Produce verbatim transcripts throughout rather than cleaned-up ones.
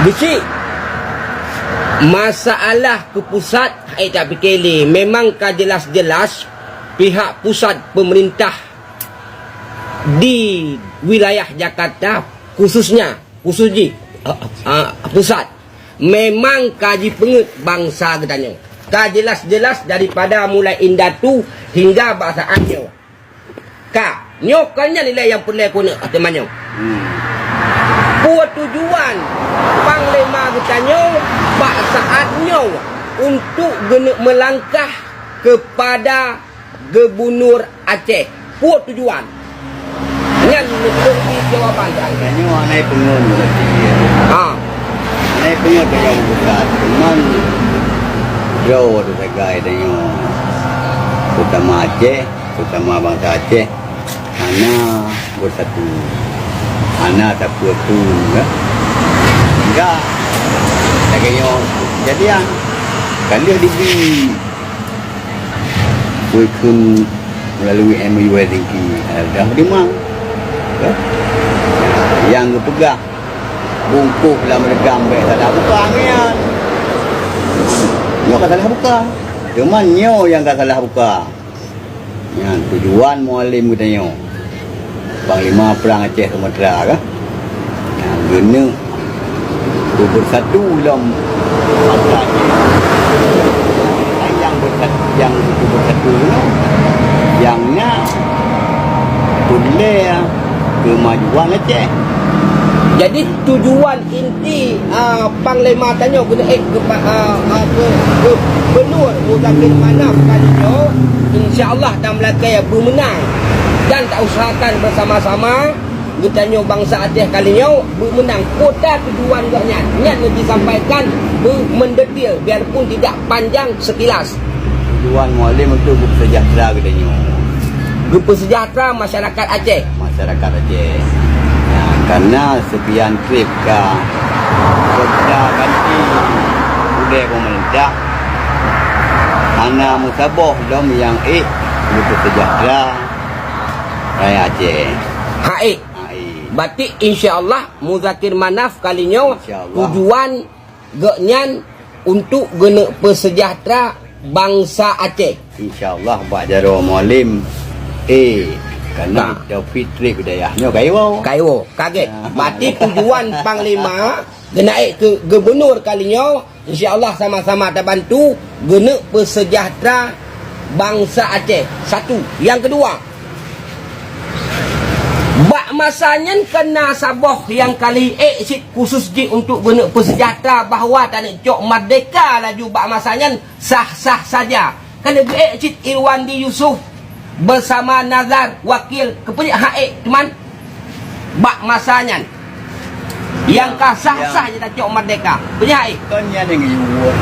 Bisi masalah keu pusat, hai tak pike lé. Memang ka jelas-jelas pihak pusat pemerintah di wilayah Jakarta, khususnya, khusus jih, ah, ah, pusat, memang ka jipeungeut bansa geutanyoe. Ka jelas-jelas daripada mulai indatu hingga bak saat nyoe. Ka, nyoe kon nyan nilai nyang peureulée keuneuk teumanyong. Hmm. Peue tujuan Panglima geutanyoe bak saat nyoe untuk geuneuk meulangkah kepada Gubunur Aceh? Peue tujuan? Nyan meuteumé jawaban. Tanyoe anai peungon berarti. Ha. Anai peungon tanyoe bukan. Cuman droe tu sagai tanyoe. Terutama Aceh, terutama bansa Aceh. Hana beusatu. Hana sapeue pun, ya. Enggak. Lagée nyoe kejadian. Ka lheueh dibri Wekun melalui M U Helsinki, eh, dah meudimang. Ya. Nyang geupeugah bungkôh lam reugam bék salah buka ngian. Nyoe ka salah buka. Cuma nyoe nyang ka salah buka. Nyan tujuan Mualem geutanyoe. Panglima Perang Aceh Sumatra ka. Nyang geuneuk beubeusatu lom bansa Aceh. Nyang beusatu, nyang beubeusatu nyoe, nyang na peureulée keumajuan Aceh. Jadi tujuan inti, a, Panglima tanyoe geuneuk ék keu pa-, a, a, keu, keu Gubernur Muzakir Manaf kali nyoe, insya Allah dan meulakée beumeunang. Dan tausahakan beusama-sama geutanyoe bansa Aceh kali nyoe beumeunang. Kota tujuan geuh nyan, nyan neujisampaikan beumeundetil biarpun tidak panjang sekilas. Tujuan Mualem untuk geupeusejahtera geutanyoe. Geupeusejahtera masyarakat Aceh. Masyarakat Aceh. Ya, karena sekian trip ka kerja ganti udeh pemerintah, hana meusaboh lom nyang ék geupeusejahtera rakyat Aceh. Hai. Hai. Berarti insya Allah Muzakir Manaf kali nyoe insya Allah. Tujuan geuh nyan untuk geuneuk peusejahtera bansa Aceh. Insya Allah bak jaroe Mualem, eh, karena Taufik trip dayah nyoe kaiwo. Kaiwo, kaget. Berarti tujuan Panglima geuneuk ék keu Gubernur kali nyoe, insya Allah sama-sama tabantu geuneuk peusejahtera bansa Aceh. Satu. Yang kedua, bak masa nyan keu na saboh nyang ka lheueh ék cit khusus jih untuk geuneuk peusejahtera bahwa taneuk cok merdeka laju bak masa nyan sah-sah saja. Ka lheueh geuék cit Irwandi Yusuf beusama Nazar Wakil keupeue hak ék teuma bak masa nyan. Nyang ka sah-sah jitacok merdeka. Peue hai? Kon nyan nyang geuyue.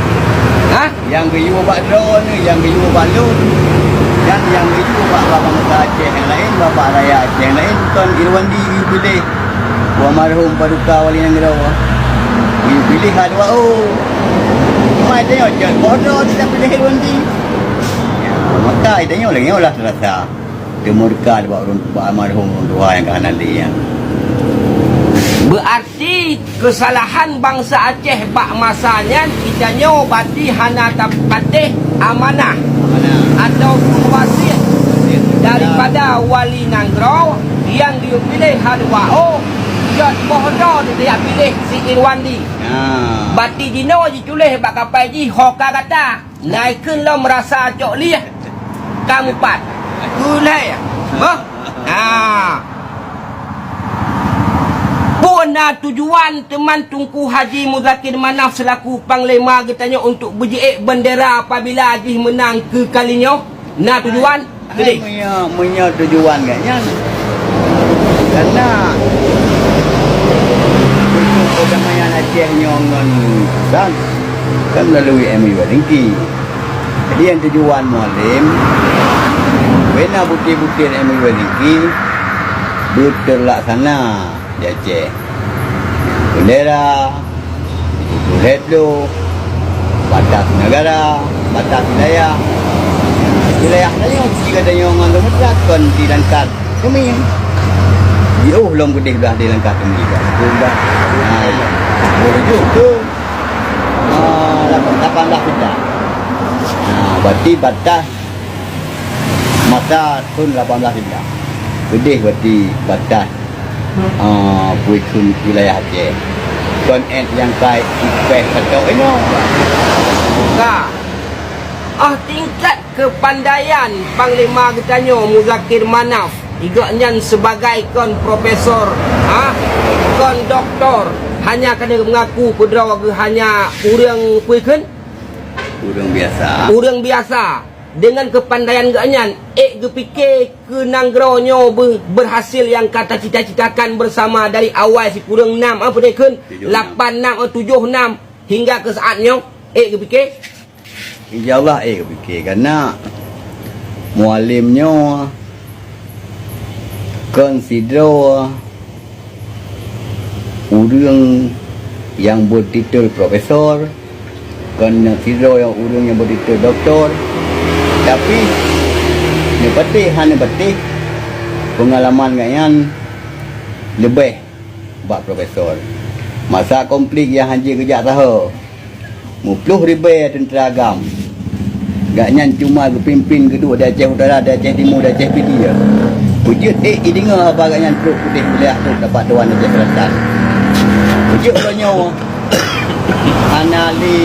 Ha? Nyang geuyue bak droeneuh, nyang geuyue bak lôn, dan nyang geuyue bak bansa Aceh nyang laén, bak rakyat Aceh nyang laén, kon Irwandi geuyue piléh. Almarhum Paduka Wali Nanggroe. Geuyue piléh hal dua oh. Mai tanyoe jeuet boh droe tidak piléh Irwandi. Ya, maka tanyoe lagée nyoe lah terasa. Teumurka bak ureuëng, bak almarhum ureuëng tuha nyang ka hana lé nyan. Berarti kesalahan bansa Aceh bak masa nyan, geutanyoe berarti hana tapatéh amanah. Amanah. Ataupun wasiet. Wasiet. Daripada wali nanggroe nyang geupiléh hal dua oh, jeuet boh droe teuyak piléh si Irwandi. Ya. Berarti jinoe jituléh bak kapai jih ho ka gata. Nai kheun lom rasa cok lieh. Ka mupat. Keu lhée. Boh. Ha. Peue na tujuan teuma Teungku Haji Muzakir Manaf selaku Panglima geutanyoe untuk beujiék bendera apabila jih meunang keu kali nyoe? Na tujuan? Hai, meunyoe, meunyoe tujuan geuh nyan, karena untuk perdamaian Aceh nyoe ngon Sudan kan melalui M U Helsinki. Jadi, nyang tujuan Mualem, bina bukti-bukti M U Helsinki beuteullaksana di Aceh. Bendera, Tutup lhée ploh, batas negara, batas wilayah. Wilayah tanyoe, di geutanyoe ngon Sumatra kon di langkat keumieng. Yoh lom keudeh blah di langkah tinggi. Sudah. Ha, boleh juga. Ha, lapan, lapan belas juta. Ha, berarti batas masa thon lapan belas juta. Keudeh berarti batas, ha, peue kheun wilayah Aceh. Kon et nyang kai ipeh satok inoe. Ka. Ah, tingkat kepandaian Panglima geutanyoe Muzakir Manaf, igok nyan sebagai kon profesor, ha, kon doktor, hanya keuneuk mengaku keudroe geuh hanya ureuëng peue kheun? Ureuëng biasa. Ureuëng biasa. Dengan kepandaian geuh nyan, ék geupike keu nanggroe nyoe be-, berhasil nyang ka tacita-citakan bersama dari awai sikureueng nam, apa dia kheun? Tujuh enam. Lapan enam, eh, tujuh enam, hingga ke saat nyoe, ék geupike? Insya Allah, eh, pike kana Mualem nyoe kon sidroe ureuëng nyang beutitel profesor, kon sidroe nyang ureuëng nyang beutitel doktor, tapi neupatéh hana neupatéh, peungalaman gobnyan leubeh bak profesor. Masa konflik nyang hana geujak saho, meuploh ribée teuntara agam. Gobnyan cuma geupimpin geuduek di Aceh Utara, di Aceh Timu, di Aceh Pidie. Peujeuet ék jideungoe haba gobnyan trok udeh beuliah trok dapat tuan Aceh Selatan. Peujeuet uroe nyoe hana lé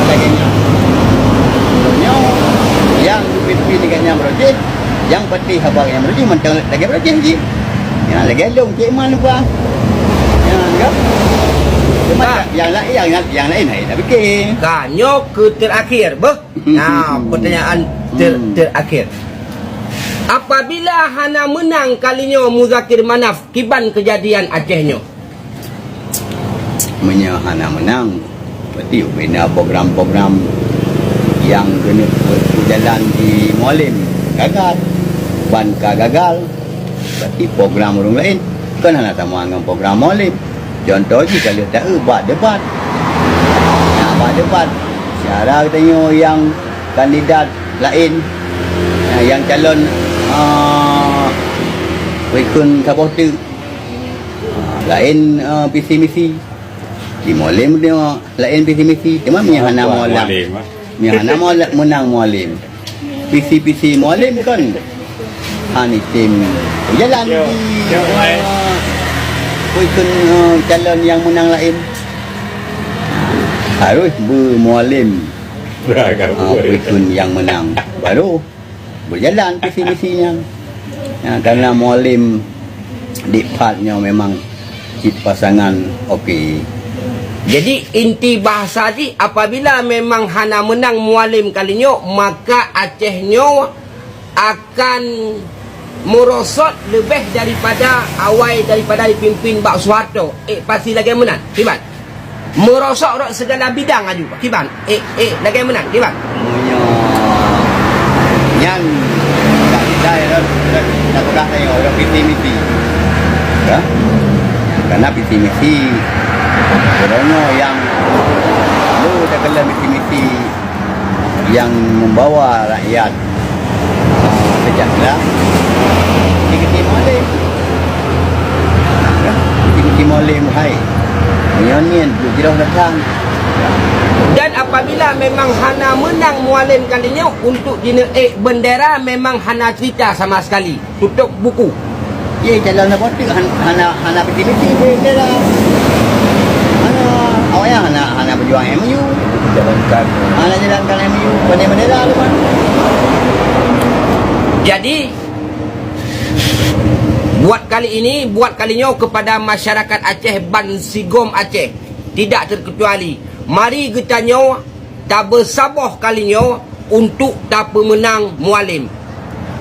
lagée nyan. Uroe nyoe nyang geupimpin gobnyan baroe jih, nyang patéh haba gobnyan baroe jih mantong lagée baroe jih jih. Ya, lagée lôn cek man lupa. Ya, kan? Cuma Ah. nyang laén, nyang, nyang laén hai tak pike. Ka, nyoe keu terakhir, beuh. Nah, pertanyaan ter-, Hmm. terakhir. Apabila hana meunang kali nyoe Muzakir Manaf, kiban keujadian Aceh nyoe? Meunyoe hana meunang, berarti bina program-program nyang keuneuk beujalan di Mualem gagal. Ban ka gagal, berarti program ureuëng laén. Kon hana sama ngon program Mualem. Contoh jih ka lheueh taeu bak debat. Nah, bak debat, syara geutanyoe nyang kandidat laén, nah, nyang calon, ah, peukheun saboh teuk. Ah, laén, ah, visi misi. Di Mualem dia laén visi misi. Cuma meunyoe hana Mualem. Mualem, ah. Meunyoe hana Mualem, meunang Mualem. Visi-visi Mualem kan. Han item jalan Yo, di, yo, eh. ah, peukheun, ah, calon nyang meunang laén. Harus beu Mualem. Dah, kan, Ah, boleh. peukheun nyang meunang. Baru beujalan visi misi nyan. Ya, karena Mualem di pat nyoe memang cit pasangan okey. Jadi, inti bahasa jih, apabila memang hana meunang Mualem kali nyoe, maka Aceh nyoe akan meurosot leubeh daripada awai daripada dipimpin bak Soeharto. Eh, pasti lagée meunan, kiban? Meurosot rot segala bidang aju, kiban? Eh, eh, lagée meunan, kiban? Meunyoe nyan, tak bisa, ya, tak peugah saya, orang visi misi. Ya? Karena visi misi, orang yang lu dah kena visi misi yang membawa rakyat sejahtera, dikiti Mualem. Dikiti Mualem, hai. Nyoe nyan, jroh datang. Dan apabila memang hana meunang Mualem kali nyoe untuk jineuk ék bendera, memang hana cerita sama sekali. Tutup buku. Ye, calon apa tu? Han-, hana, hana visi misi bendera. Hana, awaknyan hana, hana berjuang M U. Jalankan. Hana jalankan M U. Pandai bendera tu kan. Jadi, buat kali ini, buat kali nyoe kepada masyarakat Aceh ban sigom Aceh, tidak terkecuali, mari geutanyoe tabeusaboh kali nyoe untuk tapeumeunang Mualem.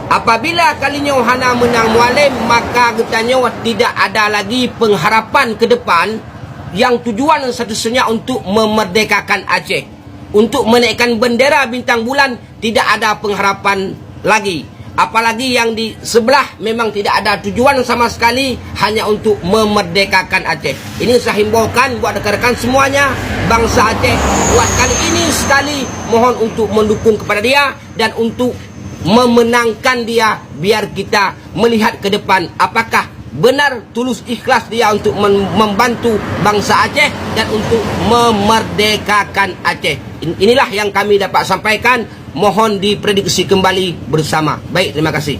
Apabila kali nyoe hana meunang Mualem, maka geutanyoe tidak ada lagi pengharapan ke depan yang tujuan satu-satunya untuk memerdekakan Aceh, untuk menaikkan bendera bintang bulan, tidak ada pengharapan lagi. Apalagi yang di sebelah memang tidak ada tujuan sama sekali, hanya untuk memerdekakan Aceh. Ini saya himbaukan buat rekan-rekan semuanya, bangsa Aceh, buat kali ini sekali mohon untuk mendukung kepada dia dan untuk memenangkan dia, biar kita melihat ke depan apakah benar tulus ikhlas dia untuk mem- membantu bangsa Aceh dan untuk memerdekakan Aceh. In- inilah yang kami dapat sampaikan. Mohon diprediksi kembali bersama. Baik, terima kasih.